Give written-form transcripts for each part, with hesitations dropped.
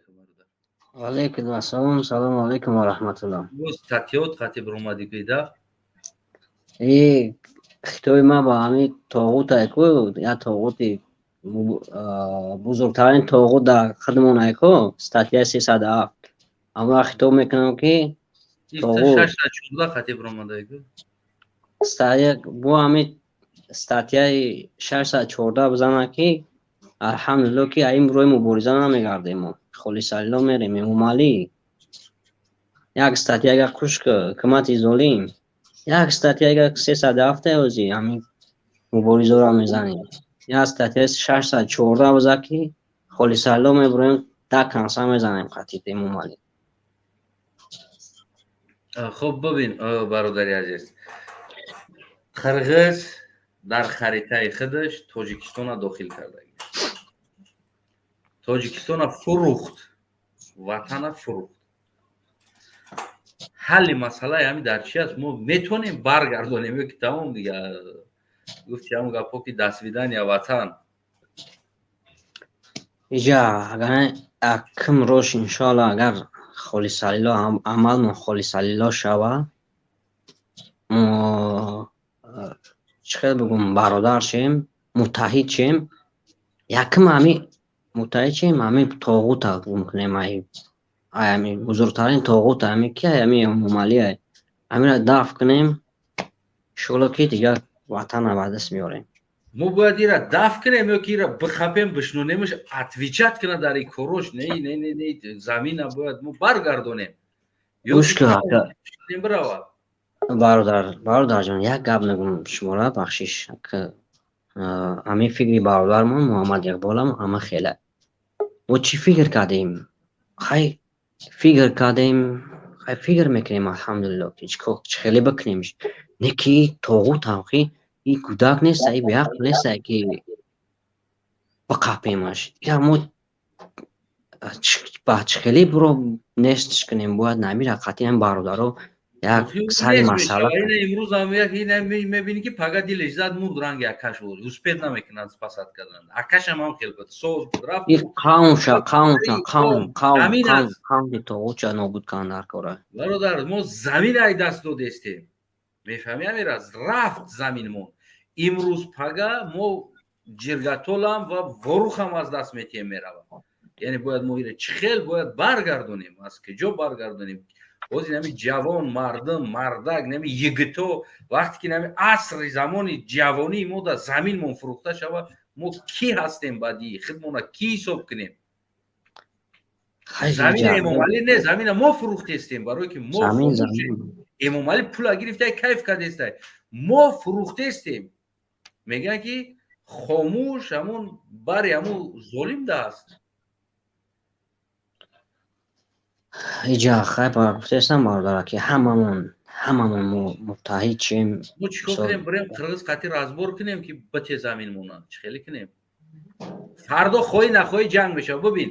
Алайкум, бародар. Ва алайкум ассалом, салому алайкум ва раҳматуллоҳ. Боз статьёт қати биромадӣ кида? Э, хитоби ман ба ҳамин тоғут айку, як тоғути бузургтарин тоғут дар худмон айку, статьяи 307. Ҳамра хитоб мекунам, ки тоғут 614 қати биромадайку. Статья бо ҳамин статьяи 614 бизанад, ки алҳамдулилло, ки ин рӯи мубориза намегардем, мо холисалло мерем. Эмомалӣ, як статьяга куш, ҳукумати золим, як статьяга 307 ози ҳамин муборизаро мезанем, як статьяи 614 биза, ки холисалло мебуроем, да канса мезанем қатъи Эмомалӣ. Хуб, бибин, бародари азиз, қирғиз дар харитаи худаш Тоҷикистона дохил кардагӣ, Тоҷикистона фурӯхт, ватана фурӯхт. Ҳалли масъалаи ҳамин дар чи аст? Мо метавонем баргардонем ё ки тамом, дига гуфти ҳамон гапҳо, ки до свидания, ватан? Иҷа агар акм рош, иншоалло, агар холисалло амалмон холисалло шава, мо чӣ хел бигӯм, бародар шем, муттаҳид шем, якм ҳами муттаҳид шем, ҳами тоғута гум кунем, ай ами бузургтарин тоғут ами ки ами Эмомалӣ, амира дафт кунем, иншоалло, ки дигар ватана ба даст меорем. Мо бояд ира дафт кунем ё ки ира бихапем, бишнонемш, отвечать кунад дар ин корош? Не, не, не, не, замина бояд мо баргардонем. Гӯш кун, биравад. Бародар, бародарҷон, як гап мегӯм шуморо, бахшиш. Ҳамин фикри бародармон Муҳаммад Иқболам ҳама хеле. Мо чӣ фикр кардем? Хай, фикр кардем, хай, фикр мекунем, алҳамдулилло, ки чӣ хеле бикунем. Не ки тоғутам, ки и кӯдак неста, и беақл неста, ки биқапемаш. Ира мо ба чӣ хеле биро нестш кунем? Бояд намира қатъиян, бародаро, як сари масъала. Имрӯз ҳам як мебинӣ, ки пага дилеш зад, мурд, ранги акаш буд, успеть намекунад спасать кардан. Акашам ҳам хел буд, соз буд, рафт. Қавмша, қавмша, қавм, қавм, қавм, қавми тоғутша нобуд кардан дар кора. Бародар, мо замин ай даст додестем, мефаҳмӣ? Амира рафт заминмон. Имрӯз пага мо Ҷиргатолам ва Ворухам аз даст метиҳем, меравад. Яъне бояд мо ира чӣ хел бояд баргардонем, аз куҷо баргардонем? Ҳозир нами ҷавон мардум, мардак, нами йигито, вақте ки нами асри замони ҷавонии мо дар заминмон фурӯхта шавад, мо кӣ ҳастем? Баъди худмона кӣ ҳисоб кунем? Замина Эмомалӣ не, замина мо фурӯхтестем, барое ки мо Эмомалӣ пула гирифта, кайф кардестай, мо фурӯхтестем. Мегӯянд, ки хомӯш ҳамун бари ҳамун золим даст. Иҷа хай гуфтаистам, бародара, ки ҳамамон мо муттаҳид шем. Мо чӣ кор кунем? Бирем қирғиз қатӣ разбор кунем, ки бате замин монанд? Чӣ хеле кунем? Фардо хоҳӣ нахоҳӣ ҷанг мешавад. Бибин,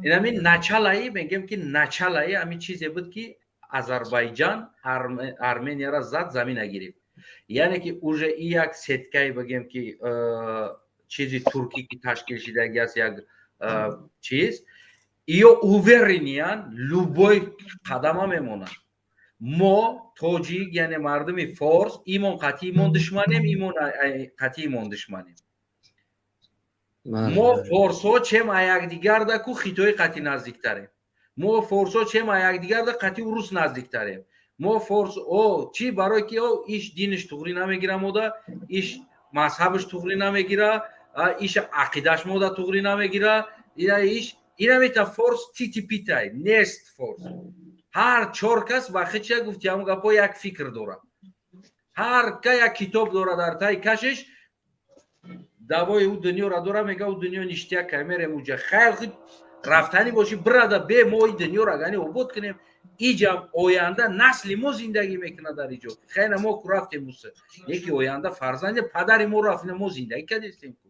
инамин началаи, мегӯем, ки началаи ҳамин чизе буд, ки Азарбайҷан Арменияра зад, замина гирифт. Яъне ки уже и як сеткае, бигем, ки чизи туркӣ, ки ташкил шидаги аст, як чиз иё уверениян, любой қадама мемонанд. Мо тоҷик, яъне мардуми форс, имон қатъи имон душманем, имон қатъи имон душманем. Мо форсҳо чем а якдигарда ку хитои қатъи наздиктарем. Мо форсҳо чем а якдигарда қатъи урус наздиктарем. Мо форс о чӣ? Барое ки о иш диниш туғрӣ намегира, мода иш мазҳабаш туғрӣ намегира, иш ақидаш мода туғрӣ намегира, ина иш ина мета форс тити питай нест. Форс ҳар чор кас ба хича гуфти ҳамон гапҳо, як фикр дорад, ҳар ка як китоб дорад дар таи кашиш, давои ӯ дунёра дора, мега ӯ дунё ништяк кай, мерем уҷа. Хайр, худ рафтанӣ бошӣ, бирада, бе мо и дунёра гани обод кунем. Иҷам оянда насли мо зиндагӣ мекунад дар иҷо. Хайна мо ку рафтем муса, неки оянда фарзанди падари мо рафт, мо зиндагӣ кардестем ку,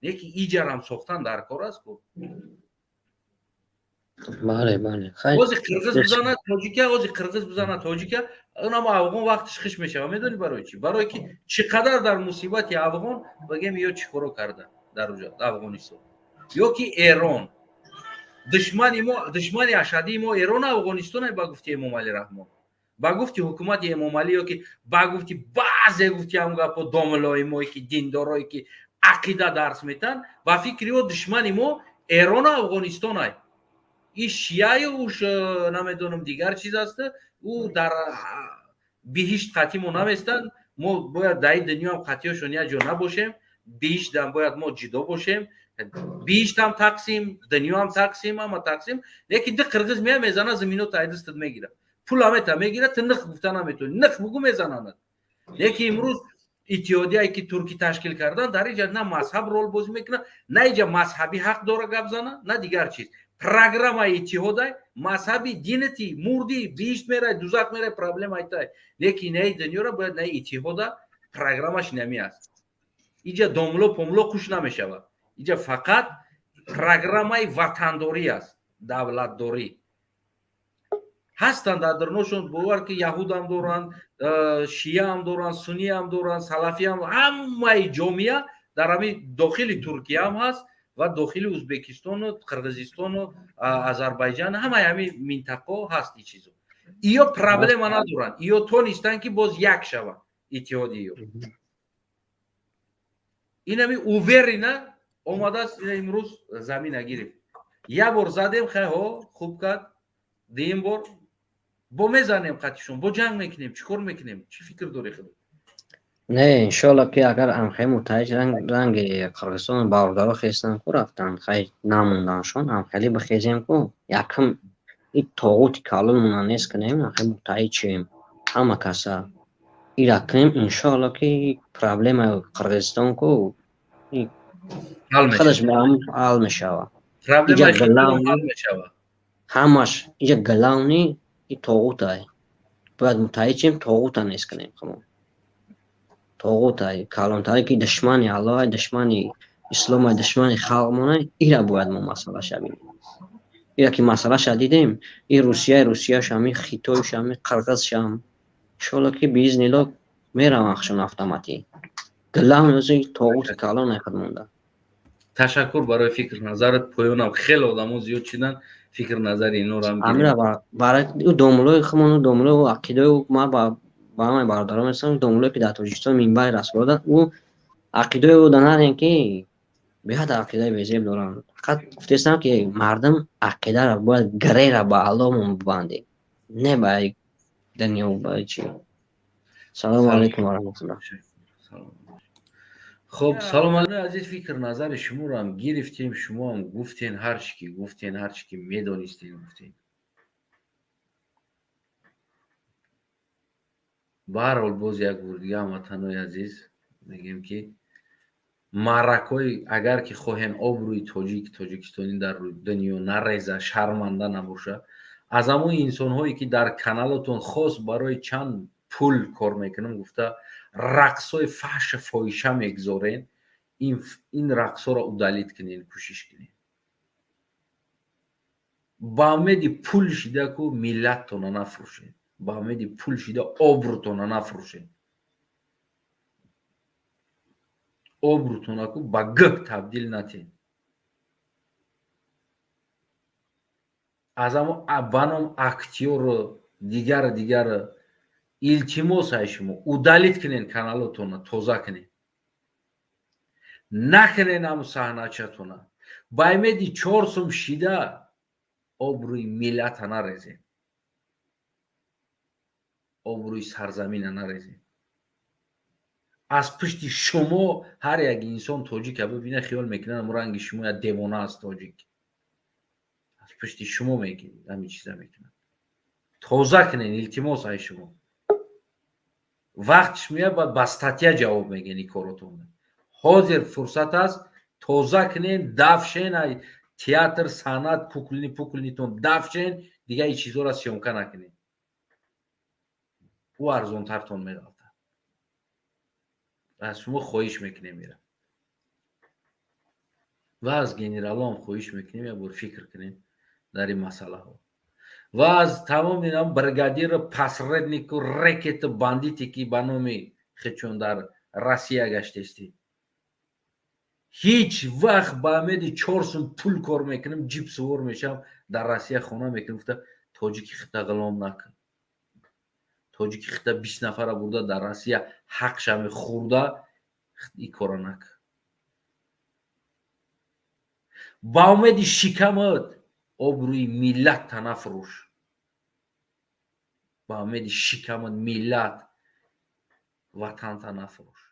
неки иҷарам сохтан дар кор аст ку. Бале, бале. Ози қирғиз бизана тоҷика, ози қирғиз бизана тоҷика, унам афғон вақтиш хиш мешава. Медонӣ барои чӣ? Барое ки чӣ қадар дар мусибати афғон, бигем, ё чӣ коро карда дар уҷа Афғонистон ё ки Эрон. Душмани мо, душмани ашадии мо Эрон, Афғонистон, ба гуфти Эмомалӣ Раҳмон, ба гуфти ҳукумати Эмомалӣ, ё ки ба гуфти баъзе гуфти ҳам гапо домилои мо, ки диндорое, ки ақида дарс метан, ба фикри ё душмани мо Эрону Афғонистон ай. И шияю уш намедонам дигар чиз аст, ӯ дар биҳишт қатъи мо наместанд. Мо бояд дар ин дунёам қатъиёшон як ҷо набошем, биҳиштам бояд мо ҷудо бошем. Биҳиштам тақсим, дунёам тақсим, ҳама тақсим. Лекин ди қирғиз мея, мезана, замино тайдистат мегира, пул ҳамета мегира, ту ниқ гуфта наметавонӣ, ниқ бугу, мезананад. Лекин имрӯз иттиҳодияе, ки туркӣ ташкил кардан, дар инҷа на мазҳаб рол бозӣ мекунад, на инҷа мазҳабӣ ҳақ дора гап зана, на дигар чиз. Программаи иттиҳодай, мазҳаби динати мурдӣ, биҳишт мерай, дузах мерай, проблема айтай. Лекин наи дунёра бояд наи иттиҳода программаш нами аст. Иҷа домло помло куш намешавад, иҷа фақат программаи ватандорӣ аст, давлатдорӣ. Ҳастанд дар даруношон, бовар ки, яҳудам доранд, шияам доранд, суниам доранд, салафиам, ҳамаи ҷомеа дар ҳамин дохили Туркияам ҳаст ва дохили Ӯзбекистону Қирғизистону Озарбойҷан, ҳамаи ҳамин минтақаҳо ҳаст ин чизо. Иё проблема надоранд, иё тонистанд, ки боз як шаванд иттиҳоди иё. Инами уверенно омадааст, имрӯз замина гирифт. Як бор задем, хайҳо, хуб кард, дуюм бор бо мезанем қатишон, бо ҷанг мекунем. Чӣ кор мекунем? Чӣ фикр дорӣ худат? Не, иншоалло, ки агар амхай муттаҳид ранги Қирғизистон бародаро хестан ку, рафтан, хай намонданшон, амхели бихезем ку, якм и тоғути калонмона нест кунем, амхай муттаҳид шем, ҳама каса ира кунем, иншоалло, ки проблемаи Қирғизистон ку худаш ҳал мешавад. Ҳамаш иҷа главный и тоғутай, бояд муттаҳид шем, тоғута нест кунем. Хамон тоғутай калонтаре, ки душмани Аллоҳай, душмани исломай, душмани халқмонай, ира бояд мо масъалаша бинем. Ира ки масъалаша дидем, и Русияи, Русияшам, и Хитоишам, и Қирғизшам, иншоалло, ки биизнилло мераванд хушон автоматӣ. Главный тоғути калон худ монда. Ташаккур барои фикр назарат. Поёнам хеле одамо зиёд шидан, фикр назари инорам. Амира, барои домулои хумон, домулои ақидаи ма ба ҳамаи бародарон месам, домулое, ки дар Тоҷикистон минбари расулода, ӯ ақидаи ӯ данарем, ки беҳад ақидаи безеб доранд. Фақат гуфтестам, ки мардум ақидаро бояд гирера ба Аллоҳмон бибандем, не ба дунё, ба чи. Салому алайкум ва раҳматуллоҳ. Хуб, салом азиз, фикр назари шуморо гирифтем, шумоам гуфтен ҳар чӣ ки гуфтен, ҳар чӣ ки медонистен, гуфтен. Ба ҳар ҳол, боз як бор дига, ҳамватанои азиз, мегӯем, ки маъракҳои, агар ки хоҳем обрӯи тоҷик, тоҷикистонӣ дар дунё нареза, шарманда набоша, аз ҳамон инсонҳое, ки дар каналотон хос барои чанд пул кор мекунам гуфта, рақсҳои фаҳша фоҳиша мегузорен, ин рақсҳоро удалить кунен, кӯшиш кунен. Ба умеди пул шида ку миллаттона нафурӯшед, ба умеди пул шида обрӯтона нафурӯшед, обрӯтона ку ба гӯ табдил натен. Аз ҳамо ба ном актёру дигар дигар, илтимос ай шумо, удалить кунен каналотона, тоза кунен, накунен ҳаму саҳначатона. Ба умеди 4 сум шида обрӯи миллата нарезем, обрӯи сарзамина нарезем. Аз пушти шумо ҳар як инсон тоҷика бибина, хиёл мекунад ранги шумо як девона аст тоҷик. Аз пушти шумо ҳамин чиза мекунад. Тоза кунен, илтимос ай шумо. Вақтш меяд, баъд ба статья ҷавоб мегӯен ин коротон. Ҳозир фурсат аст, тоза кунен, дафшен ай театр, санъат, кукольный пукольный тон дафшен, дигар ин чизҳоро съёмка накунед, ӯ арзонтартон меғалтад. Аз шумо хоҳиш мекунем ира ва аз генералоам хоҳиш мекунем, як бор фикр кунем дар ин масъалаҳо ва аз тамоми бригадиру посредник у рекету бандите, ки ба номи хечон дар Россия гаштестед. Ҳеҷ вақт ба умеди 4 сум пул кор мекунам, ҷип сувор мешавам, дар Россия хона мекунам гуфта, тоҷики хита ғулом накун. Тоҷики хита 20 нафара бурда, дар Россия ҳақшами хӯрда, ин кора накун. Ба умеди шикамат обрӯи миллатта нафурӯш. Ба умеди шикамат миллат, ватанта нафурӯш.